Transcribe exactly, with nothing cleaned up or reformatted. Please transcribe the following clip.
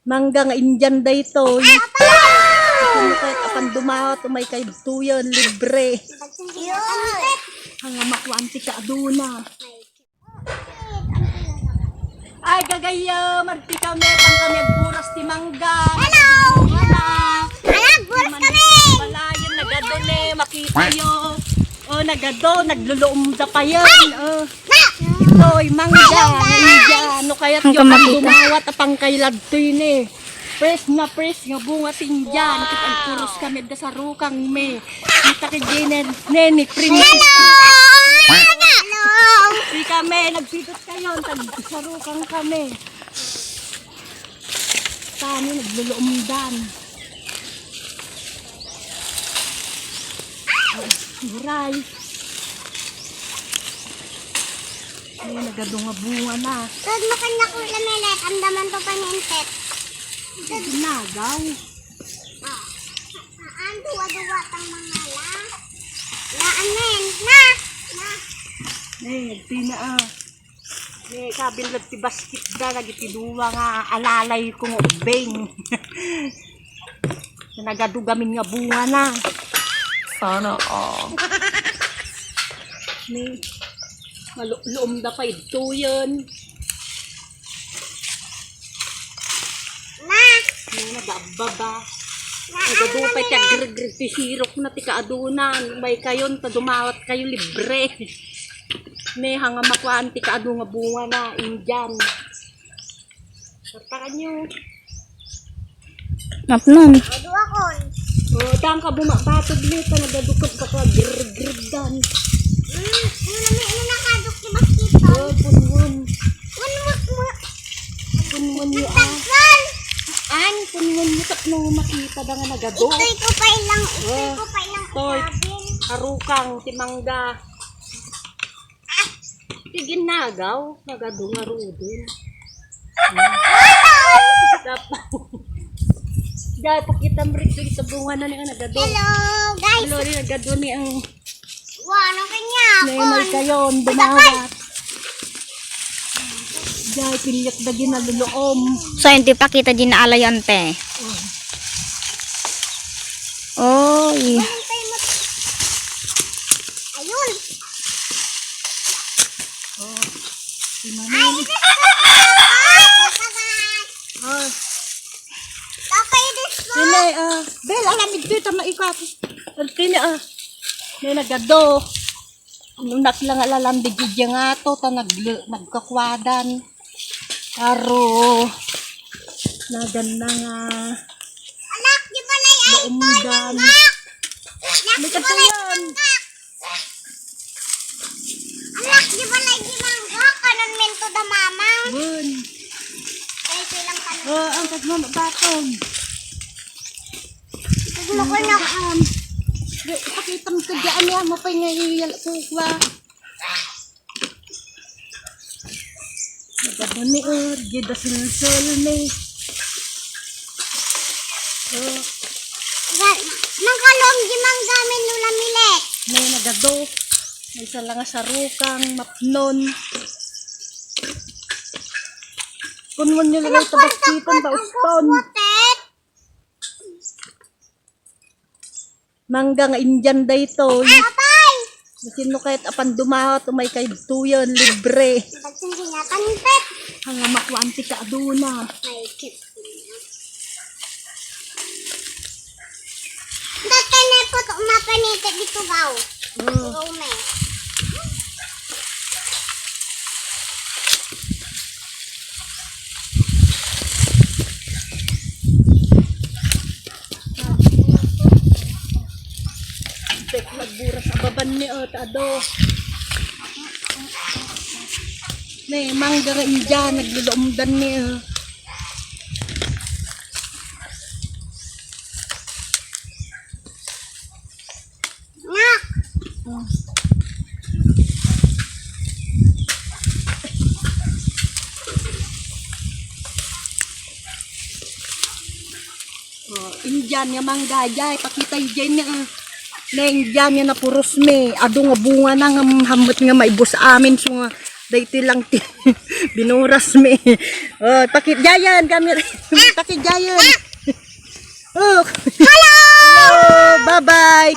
Mangga nga Indian daytoy. Kung ket apan dumawat, umay kay tuyon, libre. Ang makuan ti kaaduna. Ay, gagayyem, agti kami, tan kami agburas ti mangga. Hello! Hello! Ala, agburas kami! Balayan, nagado ni, makitayo. O, nagado, nagluluom da payen. O. Itoy, mangga, nga Indian. No kayat yo pang dumawat, apan kay lagtoy ni. Fresh na fresh nga bunga ti Indian. Ket agpuros kami da sarukang mi. Kita ket di nen-, neni, princess. Hello! Hello! Di kami, nagpidot kayo, tag-, sarukang kami. Tani, nagluluomdan. Ay, buray. Ay, nagado nga bunga na. Tag makanyak ko lamelet, andaman to panintet. Nagaw. Ah, ang duwa-duwa tang mga la. La, anen, na, na. Eh, agti na, ah. Ni, sabi nila ti basket da, dagiti dua nga alalay ko nga ubbing. Nagado gamin nga bunga na. Sana all. Ni, malu-, luom da pa idtoyen. Ma! Ni, nagabba ba? Nagado pay ti agregreg ti sirok na ti kaadunan. May kayon, ta dumawat kayo libre. Ne, hanga makuan ti kaadu nga bunga na, Indian. Sartakan nyo. Napnon. Adu akon. O, tangka bumabatog ni, ta nagadu ket baka grigridan. Hmm, ano na may, ano nakadok ni Baskito? O, punwan. Punwan mo. Punwan nyo, ah. Dagdag! An, punwan nyo, tapno makita da nga nagadu. Itoy ko pa ilang, itoy ko pa ilang. Toy, isabin. Arukang, ti mangga. Ti ginagaw, nagadu nga rudin. Dapat. Dahil pakita mo rin sa bunga na nga nagadu. Hello, guys. Hello, rin nagadu ni ang Wa, ano kanya? Naimay kayo, dumawat. Dahil piliyak da ginaluluom. So, yun, ti pakita di naalayante. Oy. Ayun. Oh, si Mami. Ay, ito sa mga. Oh. Papa, ito sa. Sino, ah, Bel, alam, igpita mo, ikat. Ang tini, ah. May nagado. Nunak lang alalam di gidya nga to, ta nag-, nagkakwadan. Aro, nagan na nga. Anak, di ba na yan? Naumdan. Anak, di ba na yan? Anak, di ba na yan? Kanan mento da mamang. Bun. Ay, ito lang kami. Oh, ang pagmamabatong. Pagmamabatong. Di, ipakita mo ka dyan, ya, mapay nga iyal ko, kwa. Nagabani, oh, gida silsil ni. Oh. Ga-, mangkalong di manggamin nula milet. May nagado. May isa lang nga sarukang, mapnon. Kunwan nyo lang sa baskitan, bauston. Mangga nga Indian daytoy. Apay! Sino kahit apan dumawat, umay kay tuyon, libre. Ba't hindi nga panipit? Ang makuan ti kaaduna. Ay, cute. Dati na po ito, mapanipit dito, gaw. Oh. Gaw na eh. Tek, nagburas ababan ni, oh, ta adu. May mangga nga Indian, nagluluomdan ni, oh. Nak. Oh. Oh, Indian nga mangga, jay, pakita jay nga, ah. Na Indian nga napuros mi, adu nga bunga na nga hammet nga maibus amin, so nga Daytoy lang ti binuras mi. Oh, pakit Giant kami. Pakit Giant. Oh. Hello. Hello. Bye-bye.